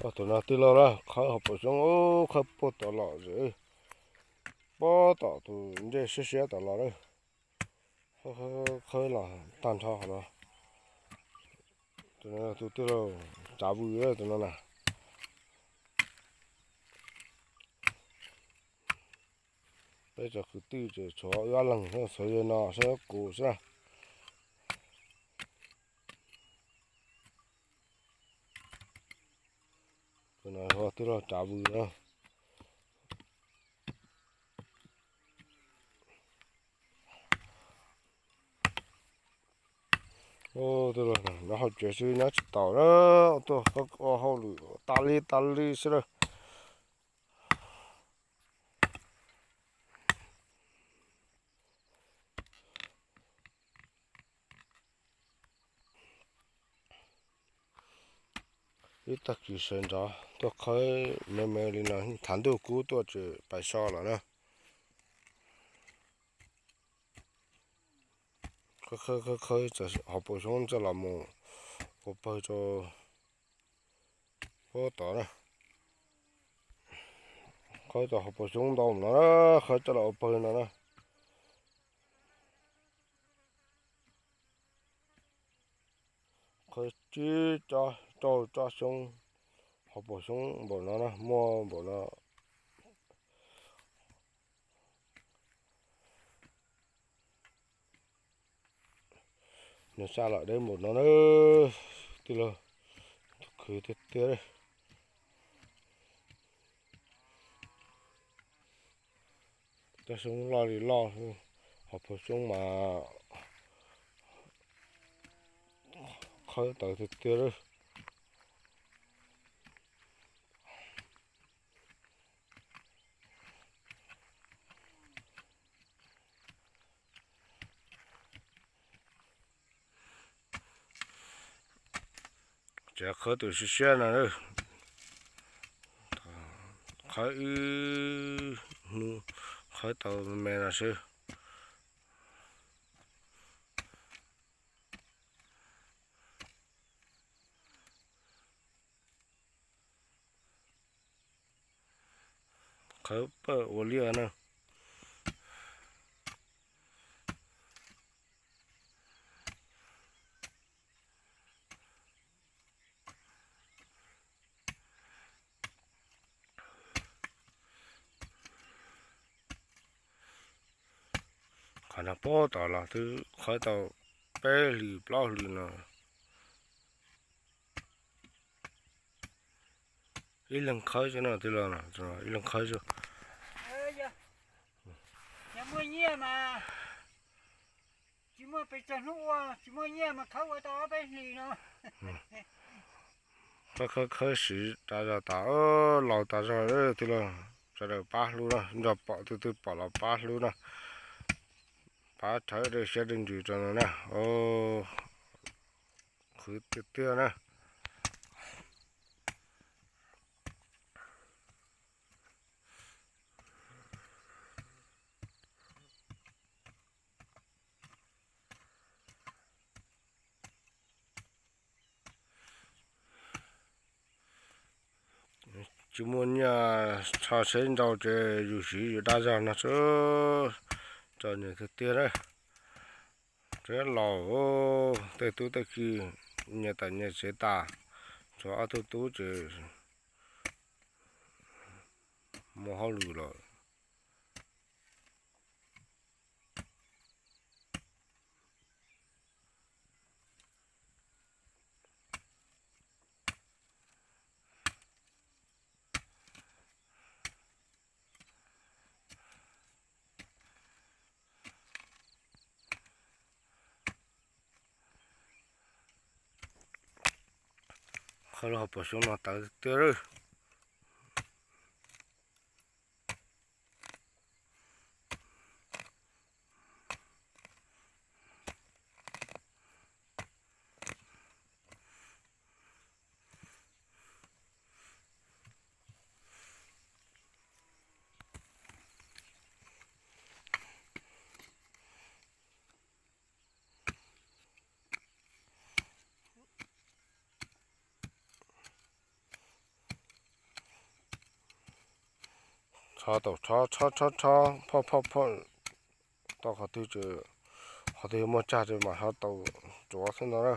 Tus no tij laug lawm, khawb hauv paus xyoob, khawb puag tom los zem, puag tom tus ncej siab siab tom los lawm. Khawb los tag nrho qhov no. Tus no tus tij laug Tsav Vws tus no na. Peb cov kwv tij ces tshuav wb ob leeg xwb, tshuav yawg no xwb, kuv xwb na. Tus no hu ua tij laug Tsav Vws na. Tij laug nyob hauv tsev xwb nyob tsis taus na, tuaj ua hauj lwm tas li tas li xwb lawm. Ib tag kis sawv ntxov tuaj khawb me me li no, thaum ntuj kub tuaj tsis pais so lawm na. Khawb khawb khawb hauv paus xyoob coj los mus ua pawg rau puag tod na. Khawb tau hauv paus xyoob ntau no na, khawb coj los ua pawg no na. Khawb tsib tsob, rau tsob xyoob, hauv paus xyoob npaum no na, muaj npaum no. Nws xaj los deb npaum no na, tij laug, tus khwv tiag tiag. Tsob xyoob loj li loj, hauv paus xyoob mas khawb tawv tiag tiag lawm. Tseem khawb tus siab siab no, khawb ib hnub khawb tau me no xwb. Khawb pawg ua liaj na. Qhov no puag tom los twb khawb tau peb hlis plaub hlis no. Ib leeg khawb xwb no, tij laug, ib leeg khawb xwb. Yog muaj nyiaj mas tsis muaj pes tsawg hnub ua, tsis muaj nyiaj mas khawb ua tau ob peb hlis no. Khawb khawb khawb siv tas zog tas, laus tas zog, tij laug, sawv daws pab hlub na, nrog pom tus twg pom los pab hlub na, pab rhawv dej siab dej ntsws rau no na. Khwv tiag tiag na. Tsis muaj nyiaj tso tsheb nrau ces yus siv yus dag zog no xwb, txom nyem tiag tiag na. Tseem laus, tej tub tej ki nyias tawm nyias tsev tas, tshuav ob tug tub ces mus hauj lwm lawm. Khawb lub hauv paus xyoob no tawv tiag lawm. Rho tau, rho rho rho rho, phoj phoj phoj, tau qhov twg, qhov twg muaj tsag ces mam rho tau tsuav xwb no na.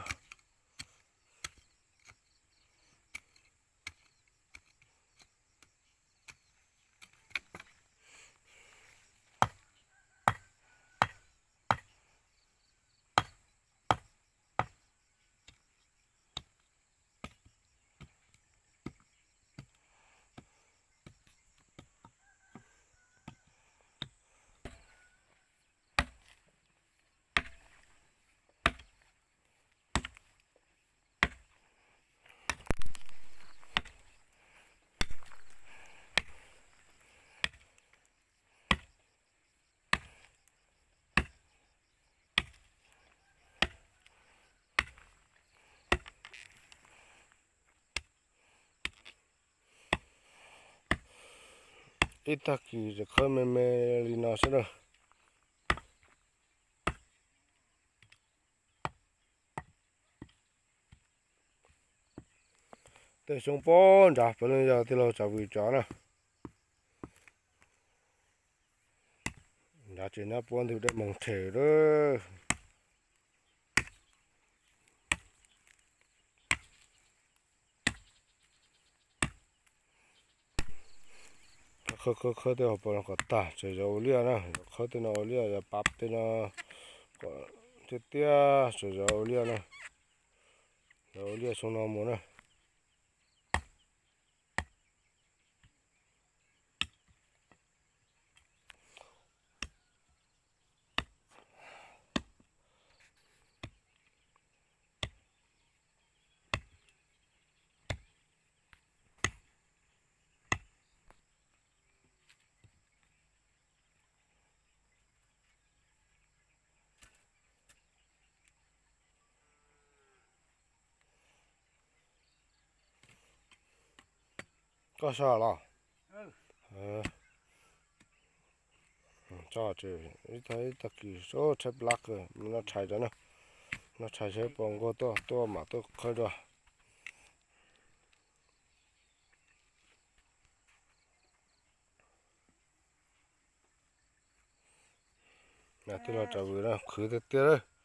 Ib tag kis ces khawb me me li no xwb na. Tej xyoob puag nrad puav leej yog tij laug Tsav Vwm cov na. Nrad tsis nyob puab ntug dej moog them lawm. Khawb khawb khawb tej hauv paus no kom tag, tsuas yog ua liaj na, khawb tej no ua liaj, yog pab tej no kom tiaj tiaj, tsuas yog ua liaj na, yog ua liaj xyoo no mus na. Koj so los? Tso, ib tag kis tshaib plab kawg, noj tshais rau na, noj tshais seb puas nquag tuaj, tuaj mam tuaj khawb dua. Tij laug Tsav Vwm na, khwv tiag tiag.